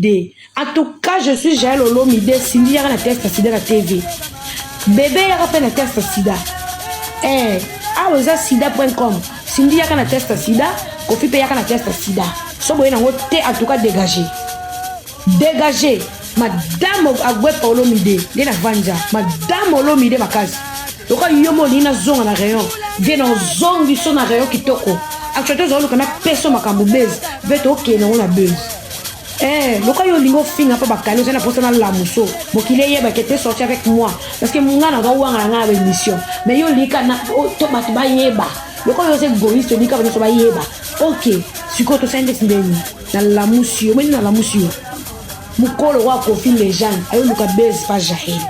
Olomide. En tout cas, je suis Jaël Olomide, Cindy yaka na test sida na TV. Bébé yaka pe na test sida. Eh, awa eza sida.com. Cindy yaka na test sida, Kofi pe yaka na test sida. So boye nango te en tout cas dégagé. Dégagé. Madame Agwepa Olomide, nde na vanja. Madame Olomide makasi. Lokola yo mo olingi nazonga na rayon, vie na ozongi so na rayon kitoko. Actualité ozoluka na peso makambo buzz, ve tokende yango na buzz. Eh, lokola yo olingi ofinga mpo bakali oza na mposa na lamuso mokili eyeba ke te sorti avec moi parce que nga naza wanga na nga na baémission mais yo olingi ka to bato bayeba lokola yo oza égoïste olingi kaka nyonso bayeba ok sikoyo tosali ndeti ndeni nalamusi yo moni nalamusi yo mokolo wa kofi légende ayoluka base pa jahel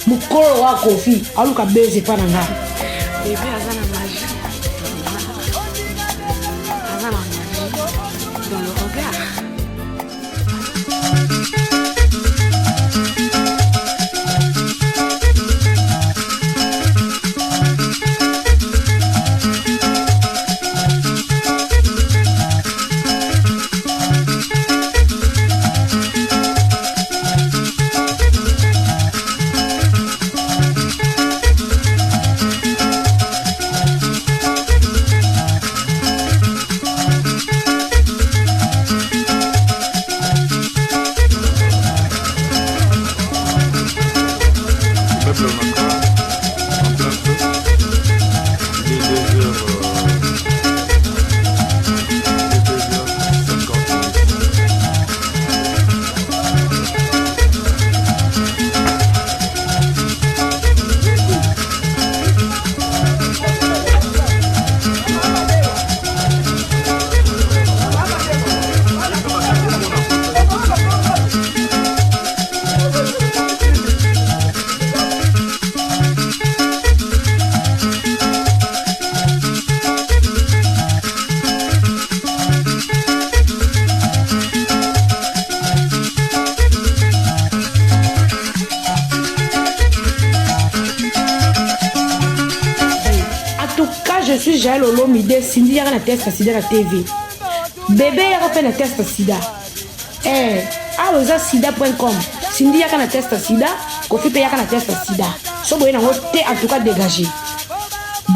mokolo wa kofi aluka base epa na nga Bébé aza na magie. Aza na magie dans le regard. Immeuble Onatra, en plein feu. Il est 2h, il est 2h50 minutes. En tout cas, je suis Jaël Olomide, Cindy yaka na test sida na TV. Bébé yaka pe na test sida. Eh, awa eza sida.com. Cindy yaka na test sida, Kofi pe yaka na test sida. So boye nango te en tout cas dégagé.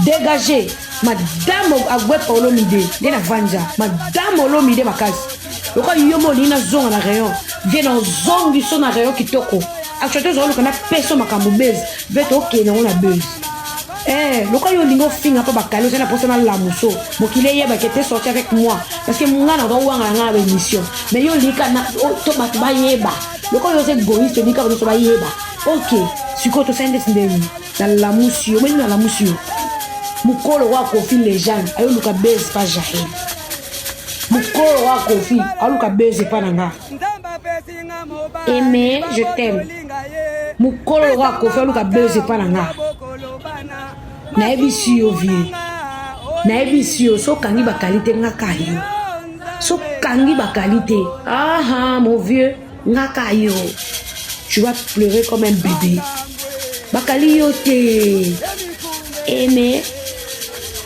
Dégagé. Madame Agwepa Olomide, nde na vanja. Madame Olomide makasi. Lokola yo mo olingi nazonga na rayon, vie na ozongi so na rayon kitoko. Actualité ozoluka na peso makambo buzz, ve tokende yango na buzz. Eh, lokola yo olingi ofinga mpo bakali oza na mposa na lamuso mokili eyeba ke te sorti avec moi parce que nga naza wanga na nga na baémission mais yo olingi ka to bato bayeba lokola yo oza égoïste olingi kaka nyonso bayeba ok sikoyo tosali ndeti ndeni nalamusi yo moni nalamusi yo mokolo wa kofi légende ayoluka base pa jahel mokolo wa kofi aluka base epa na nga aimé je t'aime mokolo lokola kofi aluka buzz epa na nga nayebisi yo vie nayebisi yo so okangi bakali te nga ka yo so okangi bakali te aha mon vieux nga ka yo tu vas pleurer comme un bébé bakali yo te aimé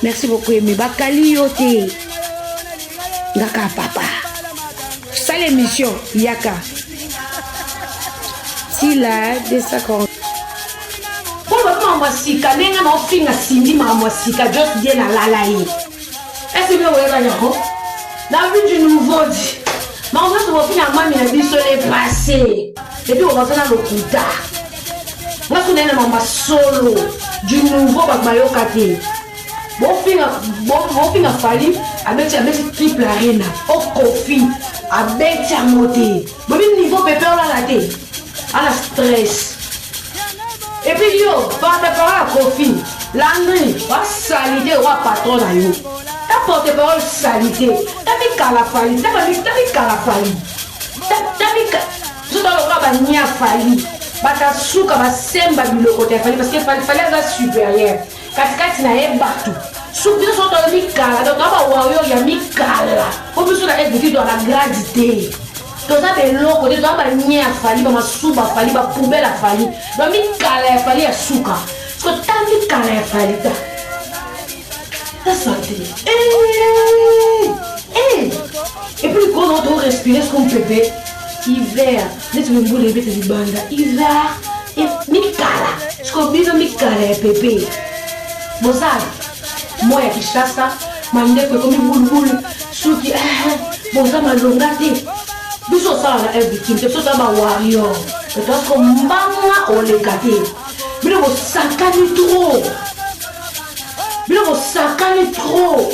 merci beaucoup aimé bakali yo te nga ka papa sala émission yaka sila 240 mpo bato makambo ya sika ndenge naofinga sindi makambo ya sika jos die nalala ye ese bino boyeba yango na vie du nouveau di makambo nyonso bofinga mami na biso le passé epuis bobaza na lokuta nga so naye na makambo ya solo du nouveau bato bayoka te bofinga bofinga fali abeti abeti triple arena o kofi abeti yango te bobi niveau pepe olala te ana stress epuis yo porte parole ya kofi landry basalite owa patron na yo ta porte parole salite ta mikala fali ta mikala fali ta mikala biso toza lokola bania fali bato suka basemba biloko te fali parce que fali fali aza supérieur katikati na ye bato soki biso soki toza mikala donc toza bawario ya mikala mpo biso na sdq toza na grade te toza beloko te toza banie ya fali bamasuba fali bapoubele ya fali ba mikala ya fali ya suka siko ta mikala ya fali ta ta sante et puis likolo to respire siko mopepe. Hiver neti mbula ebeta libanda hiver mikala siko bino mikala ya pepe boza moi ya Kinshasa mandeko ekomi bulubulu suki eh, boza malonga te biso osala na victime te biso osala ba warrior toasiko mbanga oleka te bino bosakani trop bino bosakani trop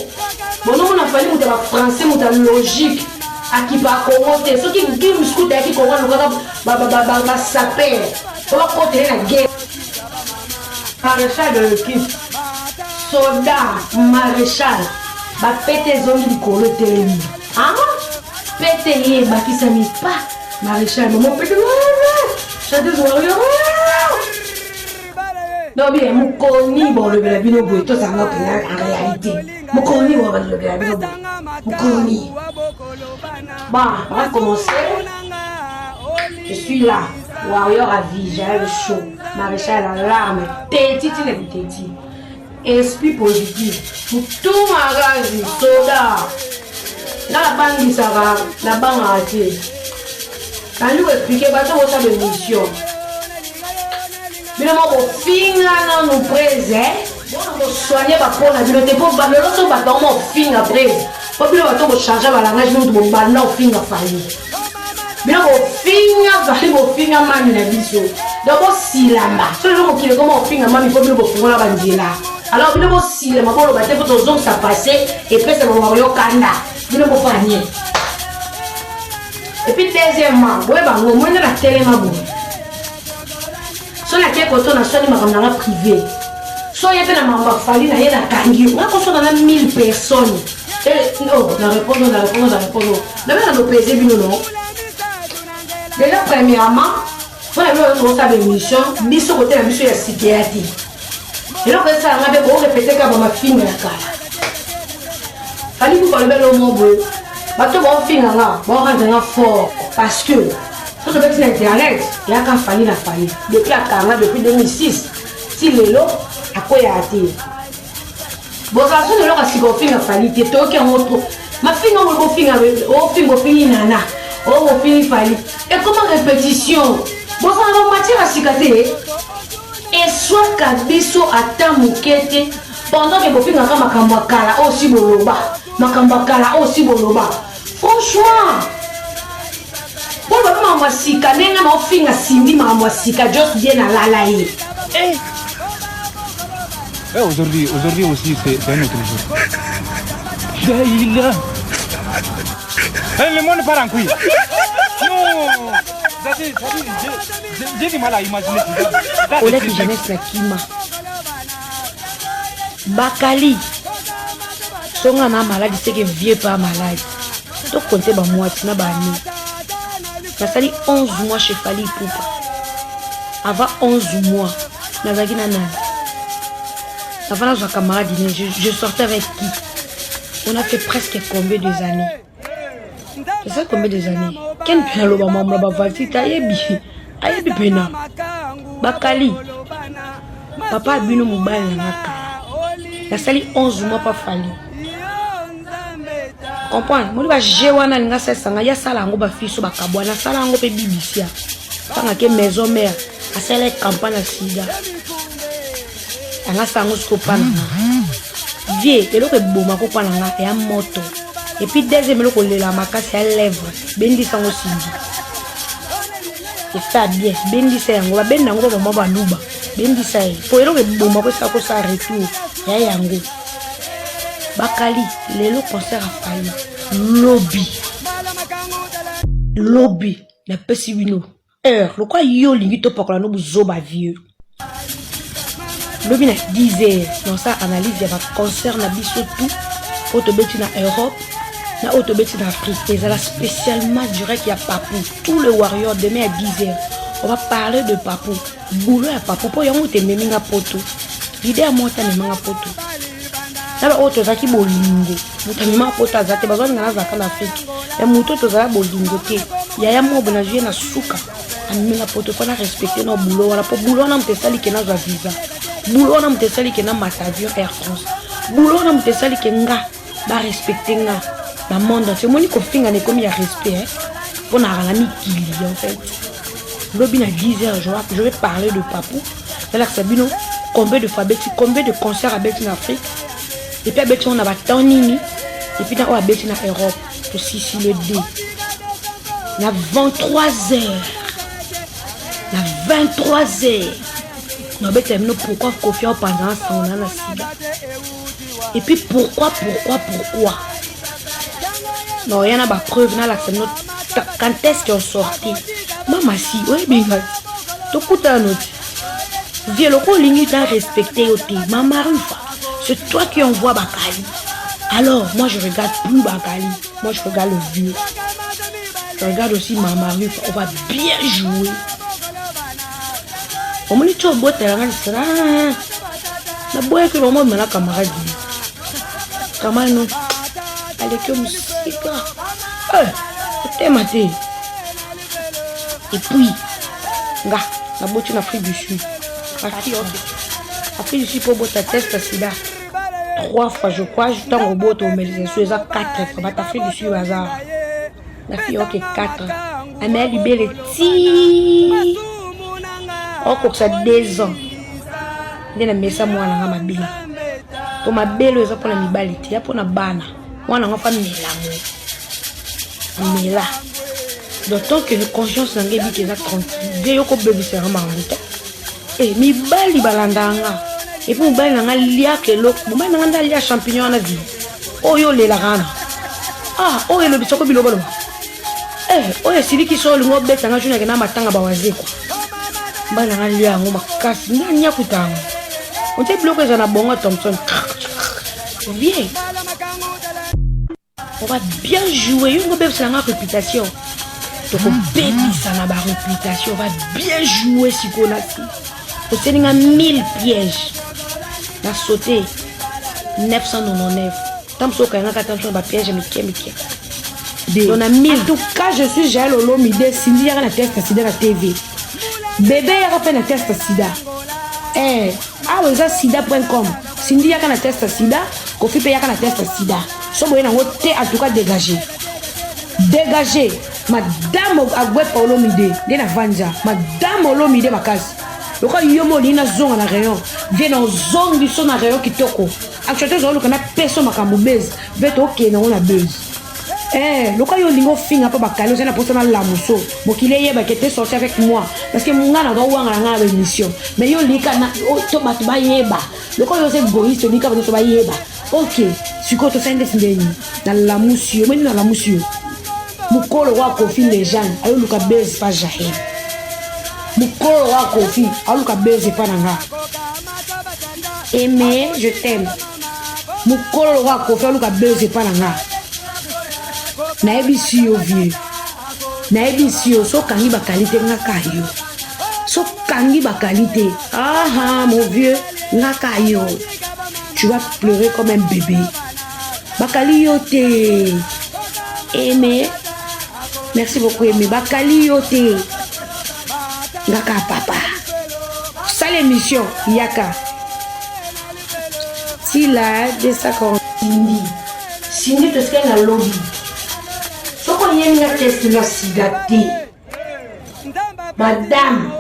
bozomona fali moto ya bafrançais moto ya logique akipa kongo te soki gims kuta ayaki kongo alukaka basaper po bakotele na guerre maréchal de l'équipe soda maréchal bapete ezongi likolo etelemi pete ye ebakisami pa maréchal mamo pete chanteuse warrior donc bien mokoni bolobela bino boye tozanga mpenza en réalité mokoni bo balobela bino boye mokoni bon on va commencer. Je suis là, warrior à vie, j'arrive chaud, maréchal à l'arme, teti tina teti, esprit positif, mutu makasi, soda, nga nabangisaka nabangaka te nalingi koexplike bato bosala émission bino moko bofinga nanu prese bosoigne bapo na bino te po lelo so bato bango mofinga prese po bino bato bochange balangage bino moto bobanda ofinga fali bino bofinga fali bofinga mami na biso donc bosilama so lelo mokili ekoma ofinga mami po bino bofungola banzela alors bino bosilama boloba te po tozongisa passe epesa bango yokanda bino bofala nie. Et puis deuxièmement, boyeba yango moi nde natelema boye so nake koto naswani makambo nanga privé so ye mpe na makambo afali na ye nakangi yo nga koswana na 1000 personnes. Oh, na répondre, na répondre, na répondre, nabe na lopese bino no. Déjà premièrement, mpona bino osala émission biso kote na biso ya sika ya te eloko esalanga mpe borepete kaka bamafinga ya kala. Fali kufa alobi elo boye bato baofinga nga baorendre nga fort parce que so tobeti na internet eyaka Fali na Fali depuis akanga depuis 2006 ti lelo akweyaka te. Bozala so lelo kasika ofinga Fali te toyoki yango trop mafinga ngo bofinga ofinga ofingi nana o ofingi Fali ekoma répétition. Bozala ba matière ya sika te eswaka biso ata moke te pendant ke bofingaka makambo ya kala oyo si boloba makambo ya kala oyo si boloba. Franchement mpo loba makambo ya sika ndenge na ofinga Cindy makambo ya sika Jos bien alala ye. Eh. Eh, aujourd'hui, aujourd'hui aussi, c'est un autre jour. Jaïla. Eh, le monde part en couille. Non. J'ai du mal à imaginer tout ça. Ça, c'est Oleki triste. jeunesse na kima bakali songa na maladi seke vieux pa maladi tokonte bamwati na bani nasali 11 mois chez Fally Ipupa. Avant 11 mois nazalaki na nani avant nazwa camarade ne je sortais avec qui? On a fait presque combien des années? Eza combien des années? Ken mpe naloba mambo na bavalti te ayebi ayebi mpena bakali papa abino mobali na nga kala nasali 11 mois pa Fali comprendre moni baje wana alinga asalisa ngai ye asala yango bafiso bakabwa nasala yango mpe bibisia ntango ake maison mare asala campagne ya sida anga sango siko pa na nga vie eloko eboma ko pa na nga ya moto. Et puis deuxième eloko olela makasi ya lèvre bendisa yango Cindy esa bien bendisa yango babenda yango bamama baluba bendisa ye po eloko eboma ko esala kosala retour ya yango bakali lelo concert afali lobi lobi napesi bino heure lokwa yo olingi topakola no buzoba vieux lobi na 10 heures nasala analyse ya baconcert na biso tout oyo tobeti na Europe na oyo tobeti na Afrique ezala spécialement direct ya Papou. Tout le warrior demain à 10 heures on va parler de Papou, boulot ya Papou mpo yango tememi nga poto leader ya moko amemanga poto na baoyo tozalaki bolingo moto amemanga poto aza te bazwalinga nazalaka na Afrique ya moto oyo tozala bolingo te yaya mobo nazwi ye na suka ameminga poto mpo na respecte na boulot wana mpo boulot wana moto esali ke nazwa visa boulot wana moto esali ke namata avion Air France boulot wana moto esali ke nga barespecte nga na monde entier omoni kofinga na ekomi ya respect eh? Mpo na na mikili en fait. Lobi na 10 heures, je vais parler de Papou. Nalakisa bino combien de fois abeti, combien de concerts abeti na Afrique. Et puis abeti na ba temps nini. Et puis na oyo abeti na Europe. Tosisi le D. Na 23 heures. Na 23 heures. Nabetela bino pourquoi Koffi aopanza na sango na na sida. Et puis pourquoi, pourquoi, pourquoi. Non, il y en a ba preuve nalakisa bino quand est-ce qu'ils ont sorti. Mama si, oyebi nga. Tokutana noti. Vieux loko olingi ta respecter yo te. Mama Rufa, c'est toi qui envoie Bakali. Alors, moi je regarde plus Bakali. Moi je regarde le vieux. Je regarde aussi Mama Rufa. On va bien jouer. Omoni ti obotela nga lisala naboyaki bango omela camarade camarade no aleki yo mosika otema te. Et puis nga naboti na Afrique du Sud. Afrique du Sud mpo obota test ya sida 3 fois je crois. Ntango obota omelisa so eza 4 fois. Bato Afrique du Sud baza na fille oke 4 amea libele ti okokisa 2 ans nde namesa mwana nga mabele. To mabele oyo eza mpona mibali te, ya mpona bana. Mwana nga fa melango mela. Donc tant que conscience na ngai ebiki eza tranquille, nde yo kobebisaka makambo te. E mibali balandaka nga. Et puis mobali na nga liaka eloko, mobali na nga nde alia champignon wana vi oyo olelaka wana. Ah, oyo elobisako bilobaloba. Oyo esiliki so olingi obeta nga junior na matanga bawazekwa. Mobali na nga lia yango makasi nde anyakuta yango. Otie biloko eza na bongo Thomson. Viens, on va bien jouer. Yo ngobebisa nga réputation, tokobebisa na baréputation. On va bien jouer. Sikoyo na si oseli nga 1000 pièges na sauté 999 ntango mosusu okangaka ta mosusu na bapiège mike mike. Donc na 1000. En tout cas, je suis Jaël Olomide. Cindy yaka na test sida na TV. Bébé yaka mpe na test sida. Eh, awa eza sida.com. Cindy yaka na test sida, Koffi mpe yaka na test sida. So boye nango te, en tout cas dégagé. Dégagé. Madame Agwepa Olomide, nde na vanja. Madame Olomide makasi. Lokola yo mo olingi nazonga na rayon, vie na ozongi so na rayon kitoko. Actualité ozoluka na peso makambo base, ve tokende yango na base. Lokola yo olingi ofinga mpo bakali oza na mposa na lamuso mokili eyebaki te sorti avec moi parce que nga naza wanga na nga na baémission, mais yo olingi to bato bayeba. Lokola yo oza égoïste, olingi kaka nyonso bayeba. Ok, sikoyo tosali ndeti ndeni na lamusi yo meni na lamusi yo. Mokolo wa Koffi légende ayoluka base pa Jael. Mokolo wa Koffi aluka base epa na nga. Aimé, je t'aime. Mokolo wa Koffi aluka base epa na nga. Nayebisi yo vieux, nayebisi yo so okangi bakali te, nga ka yo so okangi bakali te. Aha, mon vieux, nga ka yo, tu vas pleurer comme un bébé. Bakali yo te. Aimé, merci beaucoup. Aimé, bakali yo te, nga ka papa. Sala émission yaka tila 240. Cindy, Cindy, tosikali na lobi. Soki oyemi na test na sida te, madame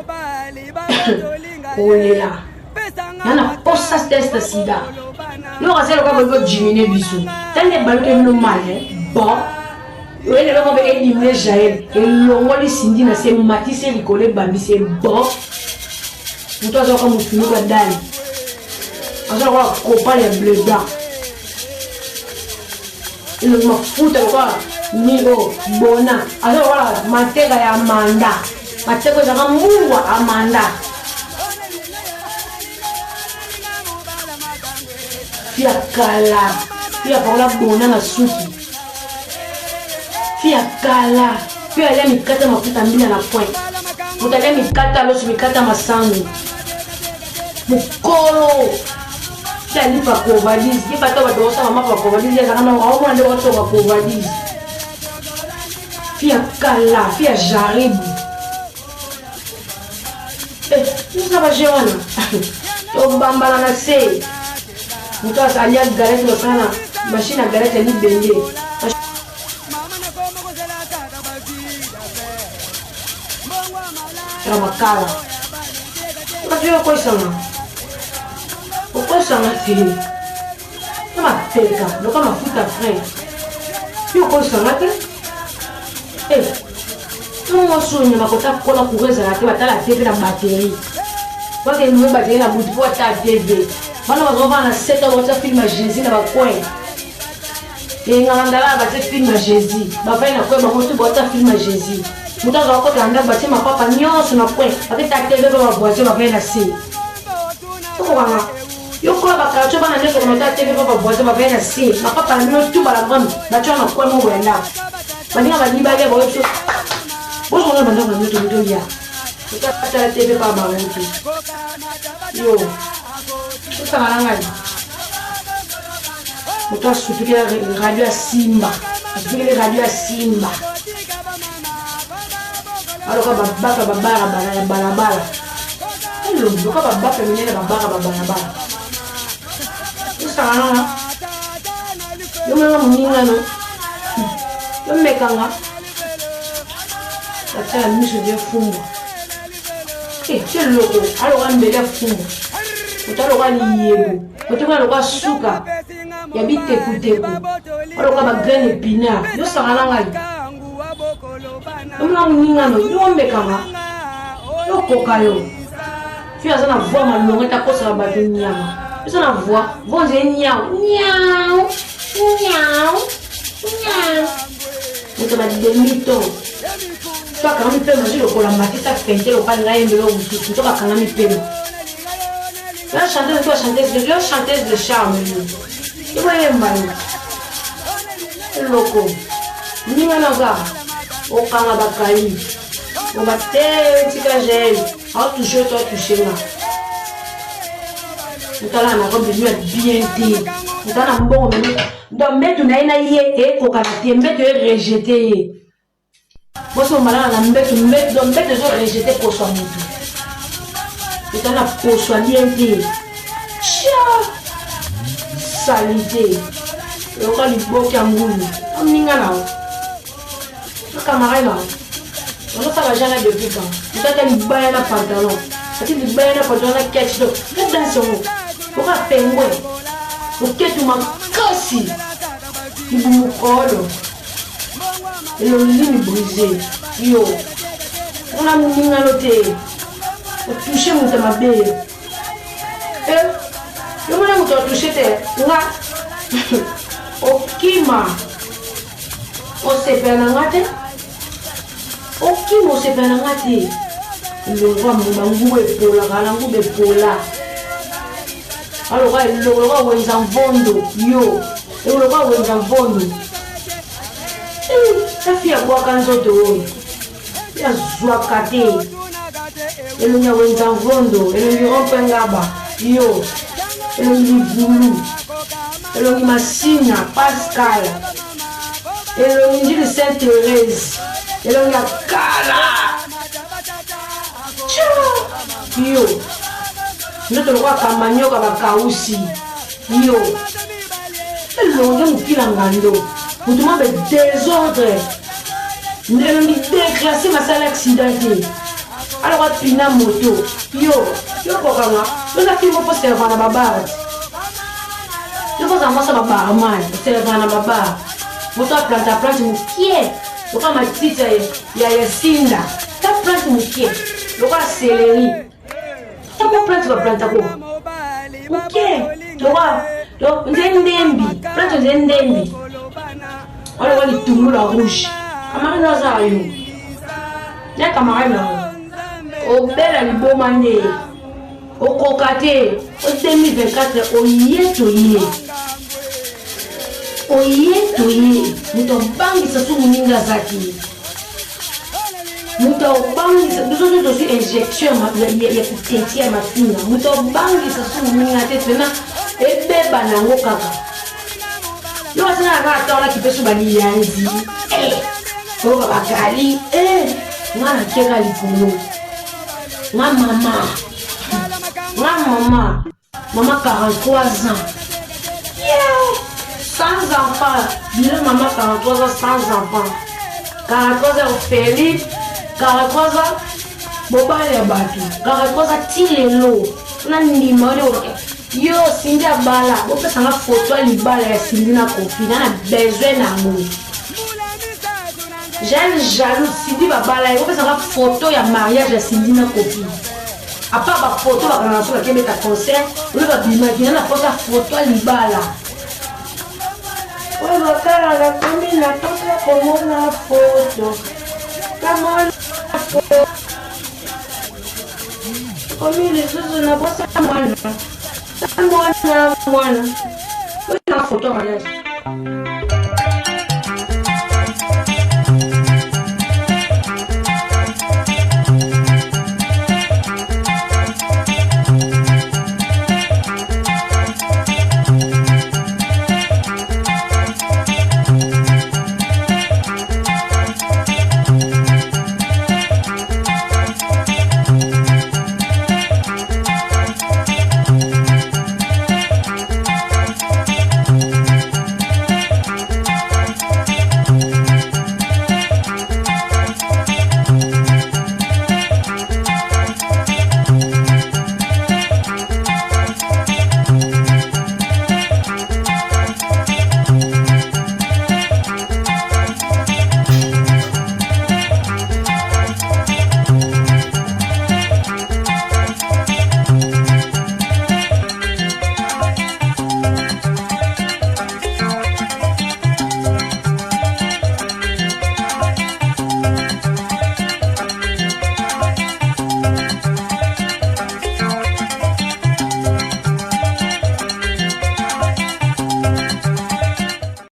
kolela nga na posa test sida. Yo kasi loka boyi kodimine biso ntango ebaluki bino mal. Bon, oye lelo moko edimine Jael, elongoli Cindy na se, matisi likolo, ebambisi ye. Bon, moto azwaka mofinuku ya dali, azwaka kopal ya bleu blanc, elongi mafuta lokola nini oyo bona, aza lokola mateka ya amanda, mateka ezalaka mungwa amanda. Fi ya kala, fi ya pakola bona na suki, fi ya kala, fi alia mikata mafuta mbila na point. Moto alia mikata loso, mikata masangu, mokolo ti alipa covalise ye. Bato bato basala mapa covalise ezalaka na aomona nde batonga covalise. Fi ya kala, fi ya jaribu eza baje wana tobambana na se. Moto alia galette, basala na machine ya galette ya libende. Ya makala. Kasi yo okoyisanga. Okoyisanga te. Na mapeka, loka mafuta frais. Yo okoyisanga te. Eh. Ntango mwasi oyo nyama kota kola courant ezala te batala TV na batterie. Bakende mo batterie na butu mpo ata TV. Bana bazovanda na 7 heures batia film ya Jésus na ba coin. Enganga ndala batie film ya Jésus. Bafai na coin bango tu batia film ya Jésus. Moto azwa kota na ndako batie mapapa nyonso na coin. Baketa TV mpe ba voisin bafai na se. Okokanga. Yo kola ba quartier bana nyonso komata TV mpe ba voisin bafai na se. Mapapa na bino tu balabramu batia na coin moko ya ndako. Baninga balibali baoyo biso. Bozonga bandako na bino tolia. Totala TV pa bango te. Yo. Tosala na ngai. Moto asutukela radio ya Simba. Asutukeli radio ya Simba. Aloka babaka babara bala ya balabala. Elongi loka babaka minene babaka babalabala. Tosala na nga. Yo mwana moninga no. Yo mekanga. Batia miso de fumbwa. Eh, te loko aloka mbele ya fumbwa. Moto aloka liyebo. Moto aloka suka ya bitekuteku. Aloka ba graine épinard. Yo sanga na ngai. Omona moninga no, yo omekanga. Yo koka yo. Fi aza na voix malonga ta kosaka bato nyama. Eza na voix, voix nzele nyau. Nyau. Nyau. Nyau. Moto ba demi ton. To akangami pema zwi lokola matisa fente lokola ngai yembelo mosusu to akangami pema. Yo chanteuse to chanteuse yo chanteuse de charme yo. Yo yemba yo. Eloko. Ninga naza okanga bakayi. Oba te tika jael. Ao touche to touche nga. Mutala na robe ya bien te. Mutala mbongo meme. Donc mbetu na ye na ye ekokana te mbetu e rejete ye. Boso malala na mbetu mbetu donc mbetu ezo rejete poso ya mutu. Mutala na poso ya bien te. Tcha! Salite. Lokola liboke ya ngulu. Oninga na yo. Na camarade na ozosala jana depuis quand otata libaya na pantalon ati libaya na pantalon na ketch do na danse yango oka pengwe oketu makasi libumu kolo elongi nini brise yo ona moningano te otouche moto mabe eh, yo mona moto atouche te nga okima Osepela na nga te okima osepela na nga te longwa mbuma nguba epolaka na nguba epola aloka eloko lokola wenza mvondo yo eloko lokola wenza mvondo tafi abwaka nzoto oyo azwaka te elongi ya wenza mvondo elongi rompe ngaba yo elongi libulu elongi masina pascal elongi njili saint therese elongi ya kala yo nzoto lokola kamanyoka bakausi yo elongi mokila ngando moto mabe desordre elongi declasse masala accident te aloko apina moto yo yo kokanga yoza fimbo mpo serva na babar yo kozala mwasi ya babarman oserva na babar moto aplanta plante mokie lokola matiti ya ya sinda ta plante mokie lokola celery Tango plante ba planta ko. Moke. Lokola nze ndembi. Plante nze ndembi. Wana wa litungulu la rouge. Camarade na aza yo. Ya camarade na yo. Obela liboma nde. Okoka te. O 2024 oye toye. Oye toye. Moto abangisa so moninga aza te. Moto akobangisa biso so tozwi injection ya kuteti ya mafinga moto akobangisa so moninga te pena ebeba na yango kaka yo asengaka kaka ntango nakipe so baliyanzi eh, oyoka bakali eh, nga nakeka likolo nga mama nga mama Maman 43 ans. Yeah! Sans enfant. Bila maman 43 ans sans enfant. 43 ans Philippe, 43 ans. Mobali ya bato kaka koza ti lelo na ndima yo yo Cindy abala bopesa nga foto ya libala ya Cindy na Koffi na na besoin na yango. Jeune jaloux Cindy babala ye bopesa nga foto ya mariage ya Cindy na Koffi. A part ba foto bakanga so bakebeta concert oyo babimaki na na posa foto ya libala. Oyo bakala nakomi na posa komona foto namona foto komi lisusu na posa mwana namona mwana oyo na foto ya mariage.